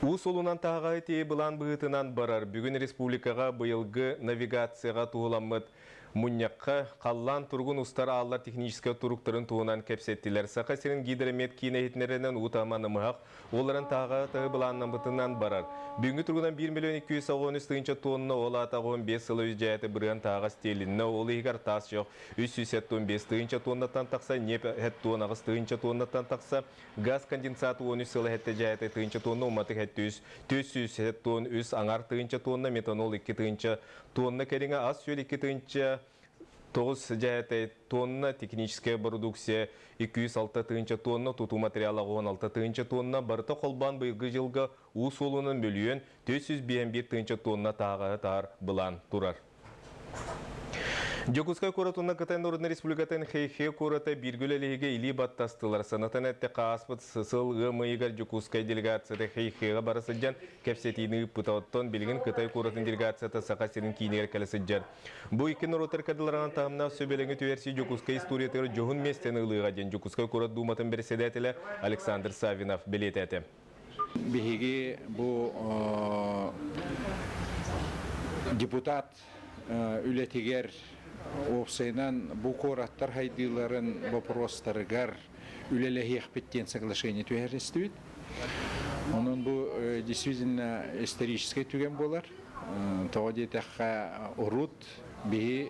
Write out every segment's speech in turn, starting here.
Уу суолунан таһаҕаһы тиэйи былаан быһыытынан барар. Бүгүн республикаҕа быйылгы навигацияҕа туһуламмыт мунньахха халлаан туругун устар ааллар техническэй туруктарын туһунан кэпсэттилэр. Саха сирин гидромет киинэ иһитиннэрэринэн уу таһыма намыһах, уолларын таһаҕаһы таһы былааннаммытынан барар. Бүгүҥҥү туругунан 1 миллион 283 тыһыынча тонна, ол аата 85 сыла үс дьайата бырыһан таһаҕас тиэлиннэ, ол иһигэр таас чох 375 тыһыынча тоннаттан тахса, ньиэп 78 тыһыынча тоннаттан тахса, Газ конденсат 13 сыл эһэттэ дьаайата тыһыынча тонна, уматык 700, 473 аҥар тыһыынча тонна, метанол 2 тыһыынча тонна кэриҥэ, ас-үөл 2 тыһыынча 9 дьаайата тонна, техническая продукция 206 тыһыынча тонна, тутуу материала 16 тыһыынча тонна, барыта холбоон быйылгы дьылга уу суолунан мөлүйүөн 451 тыһыынча тонна таһаҕаһы таһар былаан турар. Дьокуускай куорат уонна Кытай Народнай Республикатын Хэйхэ куората бииргэ үлэлэһиигэ илии баттастылар. Санатан эттэххэ, ааспыт сыл ыам ыйыгар Дьокуускай делегацията Хэйхэҕэ бара сылдьан кэпсэтиини ыыппыта. Оттон билигин Кытай куоратын делегацията Саха сирин киинигэр кэлэ сылдьар. Бу икки норуоттар кадыларынан таһымнаах сөбүлэҥи түһэрсии Дьокуускай историятыгар дьоһун миэстэни ылыаҕа диэн Дьокуускай куорат Дууматын бэрэссэдээтэлэ Александр Саввинов бэлиэтээтэ. Биһиги бу депутат үлэтигэр уопсайынан бу куораттар хайдыыларын боппуруостарыгар үлэлэһиэхпит диэн соглашение түһэристибит. Онон бу действительно историческай түгэн буолар. Тоҕо диэтэххэ, урут биһи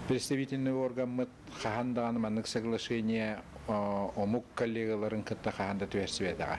представительный органмыт хаһан даҕаны маннык соглашение омук коллегаларын кытта хаһан да түһэрсибэтэҕэ.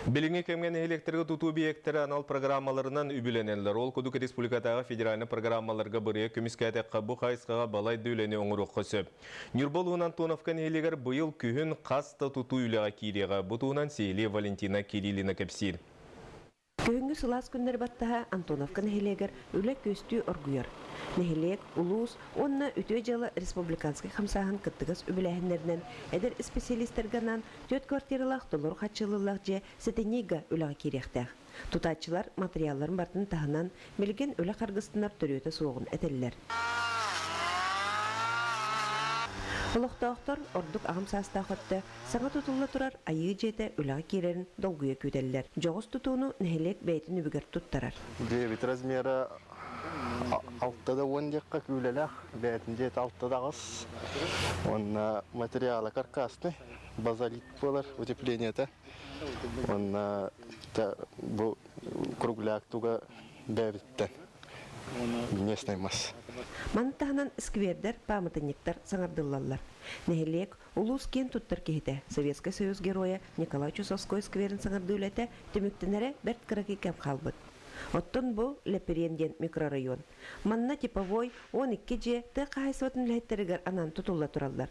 Билиҥҥи кэмҥэ нэһилиэктэргэ тутуу объектара анал программаларынан үбүлэнэллэр. Ол курдук республикатааҕы федеральнай программаларга бырайыак көмүскээтэххэ бу хайысхаҕа балай да үлэни оҥоруохха сөп. Ньурба улууһун Антоновка нэһилиэгэр быйыл күһүн хас да тутуу үлэҕэ киириэҕэ. Бу туһунан сиһилии Валентина Кириллина кэпсиир. Күһүҥҥү сылаас күннэри баттаһа Антоновка нэһилиэгэр үлэ күөстүү оргуйар. Нэһилиэк, улуус уонна Үтүө дьыала республиканскай хамсааһын кыттыгас үбүлээһиннэринэн эдэр исписэлиистэргэ анаан түөрт квартиралаах толору хааччыллыылаах дьиэ сэтинньи ыйга үлэҕэ киириэхтээх. Тутааччылар матырыйаалларын барытын таһынан, билигин үлэ харгыстанар төрүөтэ суоҕун этэллэр. Олохтоохтор, ордук аҕам саастаах өттө, Саҥа тутулла турар Айыы дьиэтэ үлэҕэ киирэрин долгуйа күүтэллэр. Дьоҕус тутууну нэһилиэк бэйэтин үбүгэр туттарар. Дьиэбит размера алта да уон диэххэ күүлэлээх, бэйэтин дьиэтэ алта да аҕыс. Уонна материала каркасный, базалит буолар утеплениета. Уонна бу кругляк туга бэйэбиттэн местный мас. Маны таһынан сквердэр, пааматынньыктар саҥардыллаллар. Нэһилиэк Улуус киэн туттар киһитэ, Советскай Союз Геройа Николай Чусовской скверин саҥардыы үлэтэ түмүктэнэрэ бэрт кыракый кэм хаалбыт. Оттон бу Лэпириэн диэн микрорайон. Манна типовой 12 дьиэ тыа хаһаайыстыбатын үлэһиттэригэр анаан тутулла тураллар.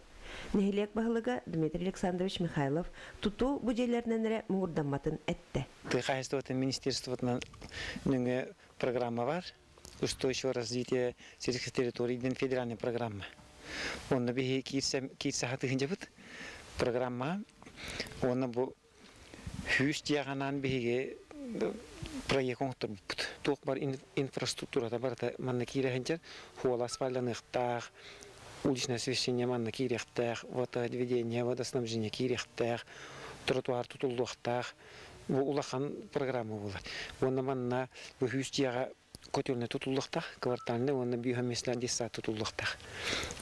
Нэһилиэк баһылыга Дмитрий Александрович Михайлов тутуу бу дьиэлэринэн эрэ муҥурдамматын эттэ. Тыа хаһаайыстыбатын министерствотынан нөҥүө программа бар. Устойчивое развитие сельских территорий диэн федеральная программа. Онно биһи киирсэ киирсэ хатыһынчабыт программаҕа. Уонна бу сүүс дьиэҕэ биһиги проект оҥотторбуппут. Туох бар инфраструктурата барыта манна киирэ сылдьар. Хуола асфальтаныахтаах, уличное освещение манна киириэхтээх, водоотведение, водоснабжение киириэхтээх, тротуар тутуллуохтаах. Бу улахан программа буолар. Уонна манна бу сүүс дьиэҕэ котельнай тутуллуохтаах, квартальнай уонна биохимическай детсад тутуллуохтаах.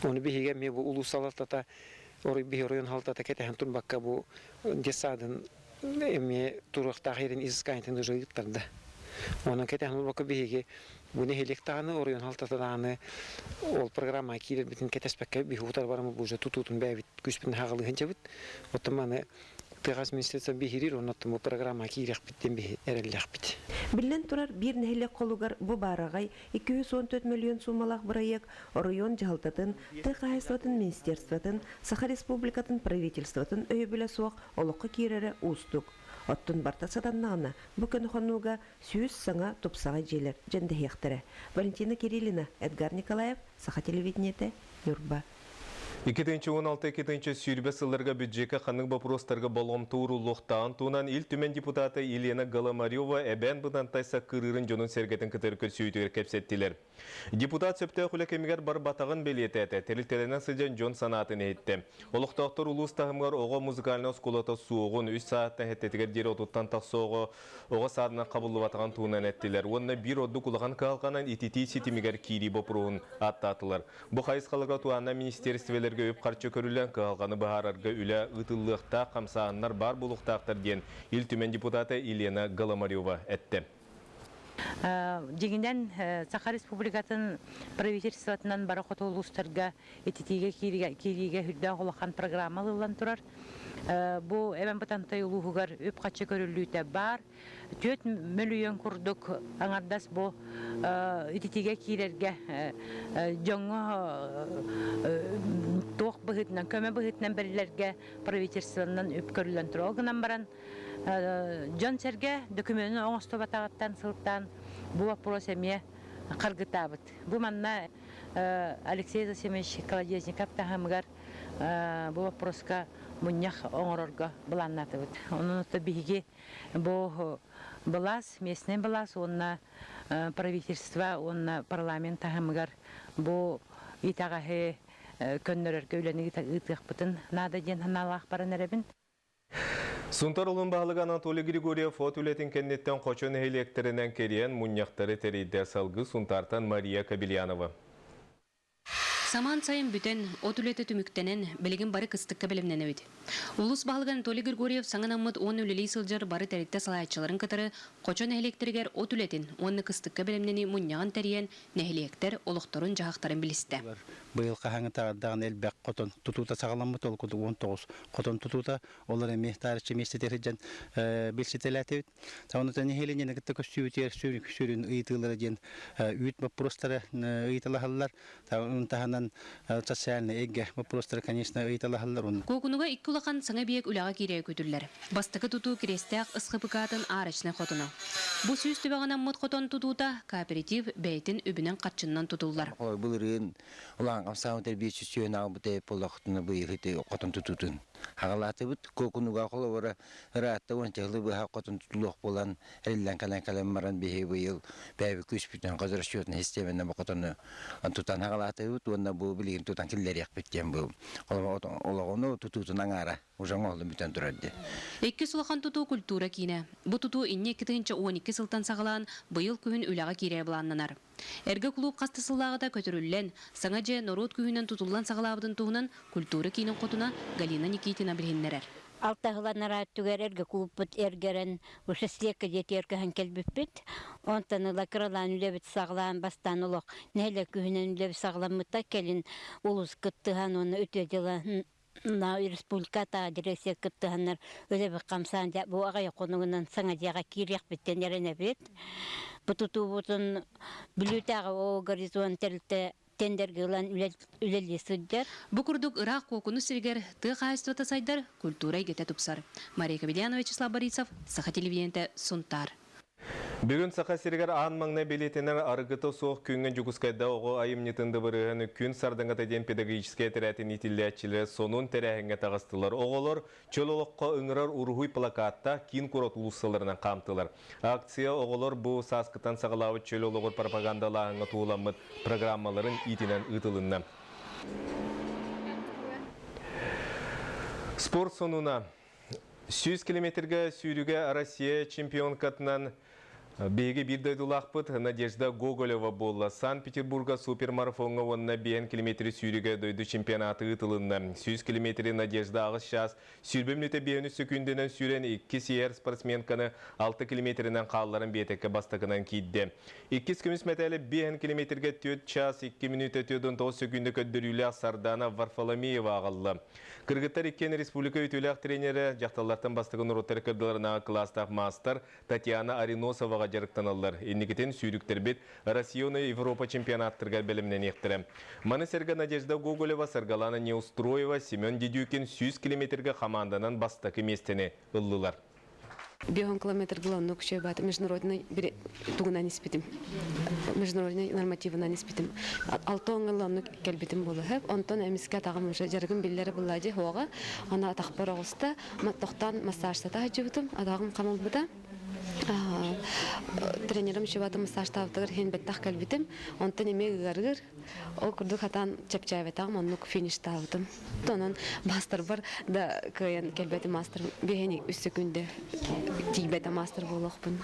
Ону биһиги эмиэ бу улуус салалтата, биһи оройуон салалтата кэтэһэн турбакка бу детсадын эмиэ туруохтаах ерин изысканиетын уже ыыттарда. Онон кэтэһэн турбакка биһиги бу нэһилиэк даҕаны, оройуон салалтата даҕаны ол программаҕа киирэрбитин кэтэспэккэ биһи утары бараммыт бу уже тутуутун бэйэбит күүспүтүн хаҕалыһын чабыт. Оттон маны Тыаҕас министерство биһириир, онно бу программа киириэхпит диэн биһи эрэллээхпит. Биллэн турар, биир нэһилиэк холугар бу баараҕай 214 мөлүйүөн суумалаах бырайыак оройуон дьаһалтатын, тыа хаһаайыстыбатын министерствотын, Саха Республикатын правительствотын өйөбүлэ суох олоххо киирэрэ уустук. Оттон барыта сатаннаҕына, бу көнө хонууга 100 саҥа тупсаҕай дьиэлэр дьэндэһиэхтэрэ. Валентина Кириллина, Эдгар Николаев, Саха телевидениетэ, Ньурба. 2016-2020 сылларга бюджекка ханнык боппуруостарга болҕомто ууруллуохтааҕын туһунан Ил Түмэн депутата Елена Голомарева Эбээн Бытантай Саккырыырын дьонун-сэргэтин кытары көрсүһүүтүгэр кэпсэттилэр. Депутат сөптөөх үлэ кэмигэр барбатаҕын бэлиэтээтэ, тэрилтэлэнэн сылдьан дьон санаатын иһиттэ. Олохтоохтор улуус таһымыгар оҕо музыкальнай оскуолата суоҕун, үс сааттан сэттэтигэр диэри отуттан тахса оҕо оҕо саадынан хабыллыбатаҕын туһунан эттилэр уонна биир ордук улахан кыһалҕанан ититии ситимигэр киирии боппуруоһун ааттаатылар. Бу хайысхаларга туһааннаах министиэристибэлэргэ үп-харчы көрүллэн кыһалҕаны быһаарарга үлэ ыытыллыахтаах, хамсааһыннар баар буолуохтаахтар диэн Ил Түмэн депутата Елена Голомарева эттэ. Дьиҥинэн, Саха Республикатын правительствотынан бары хоту улуустарга ититиигэ киириигэ сүрдээх улахан программа ылыллан турар. Бу Эбэн Бытантай улууһугар үп-харчы көрүллүүтэ баар. 4 мөлүйүөн курдук аҥардас бу ититиигэ киирэргэ дьоҥҥо туох быһыытынан, көмө быһыытынан бэриллэргэ правительствонан үп көрүллэн турар. Ол гынан баран дьон-сэргэ докумуонун оҥостубатаҕыттан сылтаан бу вопрос эмиэ харгытаабыт. Бу манна Алексей Засимович Колодезников таһымыгар бу вопроска мунньах оҥорорго былааннаатыбыт. Онон биһиги бу былаас, местный былаас уонна правительство уонна парламент таһымыгар бу итэҕэһи көннөрөргө үлэни ыытыахпытын наада диэн санаалаах баран эрэбин. Сунтар улууһун баһылыга Анатолий Григорьев от үлэтин кэнниттэн Хочо нэһилиэктэринэн кэрийэн мунньахтары тэрийдэ. Салгыы Сунтаартан Мария Кобельянова. Самаан сайын бүтэн, от үлэтэ түмүктэнэн, билигин бары кыстыкка бэлэмнэнэбит. Улуус баһылыга Анатолий Григорьев саҥа анаммыт уонна үлэлии сылдьар бары тэрилтэ салайааччыларын кытары Хочо нэһилиэктэригэр от үлэтин уонна кыстыкка бэлэмнэнии мунньаҕын тэрийэн, нэһилиэктэр олохторун-дьаһахтарын билистэ. Быйыл хаһааҥҥы даҕаны элбэх хотон тутуута саҕаламмыт, ол курдук 19 хотон тутуута, олор эмиэ таарыччы миэстэтигэр сылдьан билситэлээтибит. Онон нэһилиэнньэни кытта көстүүбүтүгэр сүрүн ыйытыылара диэн үүт боппуруостара ыйыталаһаллар. Оны таһынан социальный эйгэ боппуруостара, конечно, ыйыталаһаллар. Куокунуга икки улахан саҥа эбийиэк үлэҕэ киирэрэ күүтүллэр. Бастакы тутуу Кириэстээх СХПК-тын арочнай хотоно. Бу 100 түбэҕэ анаммыт хотон тутуута кооператив бэйэтин үбүнэн-харчыннан тутуллар. Былырыын улахан хамсаабыт 500 аҕабыт буоллахтына быйыл хотон тутуутун хагалаатыбыт. Куокунуга холобура ыраатта уонча сылы быһа хотон тутулуох буолан эриллэн кэлэн кэлэн баран биһи быйыл бэйэбит күүспүтүнэн хозрасчетный систиэмэнэн бу хотону тутан хагалаатыбыт уонна бу билигин тутан киллэриэхпит диэн бу олоҕуну тутуутун аҥаара уже оҥоһуллан бүтэн турар дии. Иккис улахан тутуу культура киинэ. Бу тутуу инньэ 2012 сылтан саҕалаан быйыл күһүн үлэҕэ киирэрэ былааннанар. Эргэ кулууп хас да сыллааҕыта көтүрүллэн, саҥа дьиэ норуот күүһүнэн тутуллан саҕалаабытын туһунан культура киинин хотуна Галина Никитина билиһиннэрэр. Алтаһыланара түгэр эргэ кулууппут эргэрэн шестлекка диэтигэр көһөн кэлбиппит. Онтон ыла кыралаан үлэбит саҕалаан бастаан олох нэһилиэк күһүнэн үлэбит саҕаламмыта кэлин улуус кыттыһан уонна үтүө дьыла республика дирекция кыттыһаннар үлэбит хамсаан бу аҕай хонугунан саҥа дьиэҕэ киириэхпиттэн эрэнэбит. Бу тутуубутун Бүлүүтээҕи Оо горизонт тэрилтэ тендергэ ылан үлэлии сылдьар. Бу курдук ыраах Куокуну сиригэр тыа хаһаайыстыбата сайдар, культура эйгэтэ тупсар. Мария Кобельянова, Вячеслав Борисов, Саха телевидениетэ, Сунтаар. Бүгүн Саха сиригэр аан маҥнай бэлиэтэнэр арыгыта суох күҥҥэ Дьокуускайда оҕо айымньытын дыбарыаһын Күн сардаҥата диэн педагогическай этэрээтин иитиллээччилэрэ сонун тэрээһиҥҥэ таҕыстылар. Оҕолор чөл олоххо ыҥырар уруһуй плакатта киин куорат уулуссаларынан хаамтылар. Акция оҕолор бу сааскыттан саҕалаабыт чөл олоҕу пропагандалааһыҥҥа туһуламмыт программаларын иитинэн ыытылынна. Спорт сонуна. 100 километрга сүүрүүгэ Россия чемпионкатынан биһиги биир дойдулаахпыт Надежда Гоголева буолла. Санкт-Петербурга супермарафоҥҥа уонна 5 километри сүүрүүгэ дойду чемпионаты ыытылынна. 100 километри Надежда аҕыс чаас 20 мүнүүтэ 5 секундунан сүүрэн иккис иһэр спортсменканы 6 километринэн хаалларан биэтэккэ бастакынан киирдэ. Иккис көмүс мэтээли 5 километрга 4 час 2 мүнүүтэ 49 секунда көрдөрүүлээх Сардана Варфоломеева аҕалла. Кыргыттар иккиэн республика үтүөлээх тренерэ, дьахталлартан бастакы норуоттар кырдыларынааҕы кылаастаах маастар Татьяна Ариносоваҕа дьарыктаналлар. Инникитин сүүрүктэрбит Россия уонна Европа чемпионаттарыгар бэлэмнэниэхтэрэ. Маны сэргэ Надежда Гоголева, Саргалана Неустроева, Семен Дедюкин 100 километрга хамаанданан бастакы миэстэни ыллылар. Биоһон километр главный күчөй баата международный тугунан испитим. Международный нормативынан испитим. Алты оңылланны кэлбитим буолуһап. Онтон эмискэ атаҕым уже дьарыгым биллэрэ булла дии хуоҕа. Аны атахпар оҕуста. Тохтоон массажтата сылдьыбытым. Атаҕым хамылбыта. Тренерим чубаты массажтаабытыгар иһин бэттэх кэлбитим. Онтон эмиэ ыарыыр. Ол курдук хатаан чэпчээбэтэҕим, оннук фиништаабытым. Онон маастарбар да кыайан кэлбэтим маастар биэһин үс секүндэ тиийбэтэ маастар буолуохпун.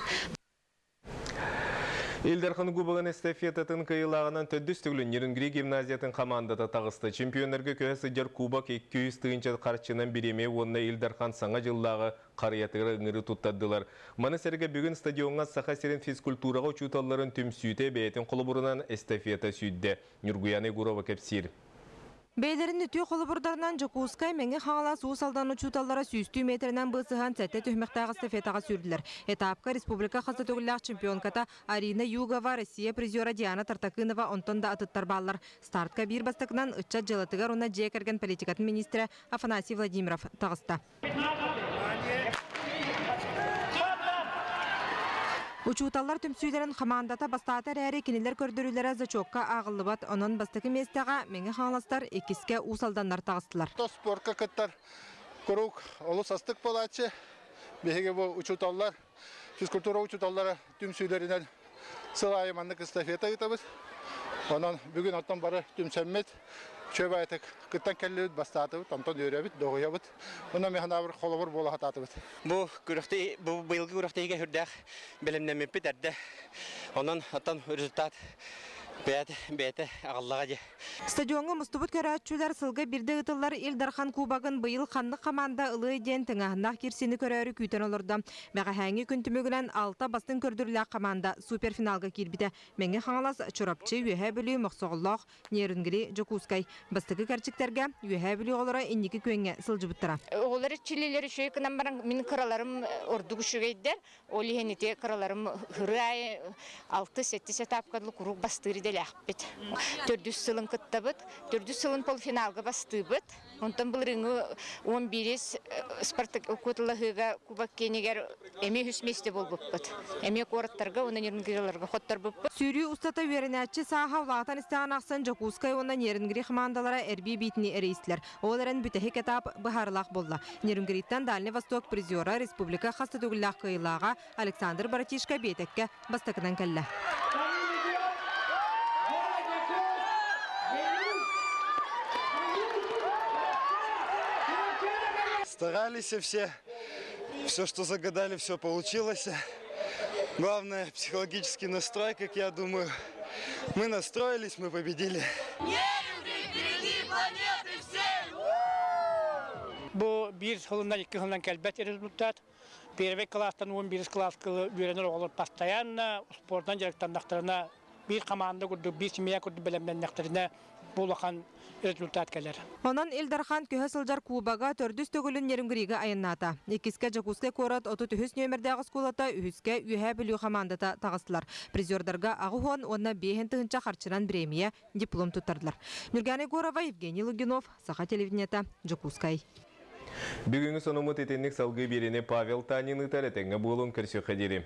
Ил Дархан Кубогын эстафетатын кыайыылааҕынан төрдүс төгүлүн Нерюнгри гимназиятын хамаандата таҕыста. Чемпионнарга көһө сылдьар кубок 200 тыһыынча харчынан бириэмийэ уонна Ил Дархан Саҥа дьыллааҕы харыйатыгар ыҥырыы туттардылар. Маны сэргэ бүгүн стадиоҥҥа Саха сирин физкультураҕа учууталларын түмсүүтэ бэйэтин холобурунан эстафета сүүрдэ. Ньургуяна Егорова кэпсиир. Бэйэлэрин үтүө холобурдарынан Дьокуускай, Мэҥэ Хаҥалас, Уус Алдан учууталлара сүүстүү миэтэрэнэн быысыһан сэттэ түһүмэхтээх эстафетаҕа сүүрдүлэр. Этапка республика хас да төгүллээх чемпионката Арина Югова, Россия призера Диана Тартакынова онтон да атыттар бааллар. Стартка биир бастакынан ыччат дьыалатыгар уонна дьиэ кэргэн политикатын министрэ Афанасий Владимиров таҕыста. Учууталлар түмсүүлэрин хамаандата бастаата эрээри, кинилэр көрдөрүүлэрэ зачокка ааҕыллыбат. Онон бастакы миэстэҕэ Мэҥэ Хаҥаластар, иккискэ Уус Алданнар таҕыстылар. Спорка кыттар куруук олус астык буолааччы. Биһиги бу учууталлар, физкультура учууталлара түмсүүлэринэн сыл аайы маннык эстафета ыытабыт. Онон бүгүн оттон бары түмсэммит, үчүгэй кыттан кэллибит, бастаатыбыт, онтон үөрэбит, доҕуйабыт. Онон мин санаабар холобур буола сатаатыбыт. Бу күрэхти бу быйылгы күрэхтэһиигэ сүрдээх бэлэмнэммиппит эрдэ. Онон оттон результат бэйэтэ бэйэтэ аҕаллаҕа дии. Стадиоҥҥа мустубут көрөөччүлэр сылга биирдэ ыытыллар Ил Дархан Кубогын быйыл ханнык хамаанда ылыай диэн тыҥааһыннаах киирсиини көрөөрү күүтэн олордо. Бэҕэһээҥҥи күн түмүгүнэн алта бастыҥ көрдөрүүлээх хамаанда суперфиналга киирбитэ. Мэҥэ Хаҥалас, Чурапчы, Үөһээ Бүлүү, Мохсоҕоллоох, Нерюнгри, Дьокуускай. Бастакы кэрчиктэргэ Үөһээ Бүлүү оҕолоро инники күөҥҥэ сылдьыбыттара. Оҕолор иччилилэр үчүгэй гынан баран мин кыраларым ордук үчүгэйдэр. Ол иһин ити кыраларым ыры аайы алты-сэттис этапка дылы куруук бастыыр идэлээхпит. Төрдүс сылын кыттабыт. Төрдүс сылын полуфиналга бастыыбыт. Онтон былырыыҥҥы 11-ис Спартак куоталаһыыга Кубок киэнигэр эмиэ үһүс миэстэ буолбуппут. Эмиэ куораттарга уонна Нерюнгриларга хотторбуппут. Сүүрүү устата үөрэнээччи сааһа улаатан истэҕин ахсын Дьокуускай уонна Нерюнгри хамаандалара эрбии биитини эрийистилэр. Ол эрэн бүтэһик этап быһаарылаах буолла. Нерюнгриттан Дальний Восток призера, республика хас да төгүллээх кыайыылааҕа Александр Братишко биэтэккэ бастакынан кэллэ. Старались все, все, что загадали, все получилось. Главное, психологический настрой, как я думаю. Мы настроились, мы победили. Впереди планеты всей! Бу биир сылынан, икки сылынан кэлбэт результат. Первый класстан 11 класска үөрэнэр оҕолор постоянно спортан дьарыктаннахтарына, биир команда курдук, биир семья курдук бэлэмнэннэхтэринэ бу улахан результат кэлэр. Онон Ил Дархан көһө сылдьар Кубога төрдүс төгүлүн Нерюнгрига айаннаата. Иккискэ Дьокуускай куорат 33 нүөмэрдээх оскуолата, үһүскэ Үөһээ Бүлүү хамаандата таҕыстылар. Призердарга аҕыс уонна биэһин тыһыынча харчынан бириэмийэ, диплом туттардылар. Нюргана Егорова, Евгений Лугинов, Саха телевидениета, Дьокуускай. Бүгүҥҥү сонуммут итинник салгыы биэриини Павел Танин ыытар этэҥҥэ буолуҥ көрсүөххэ диэри.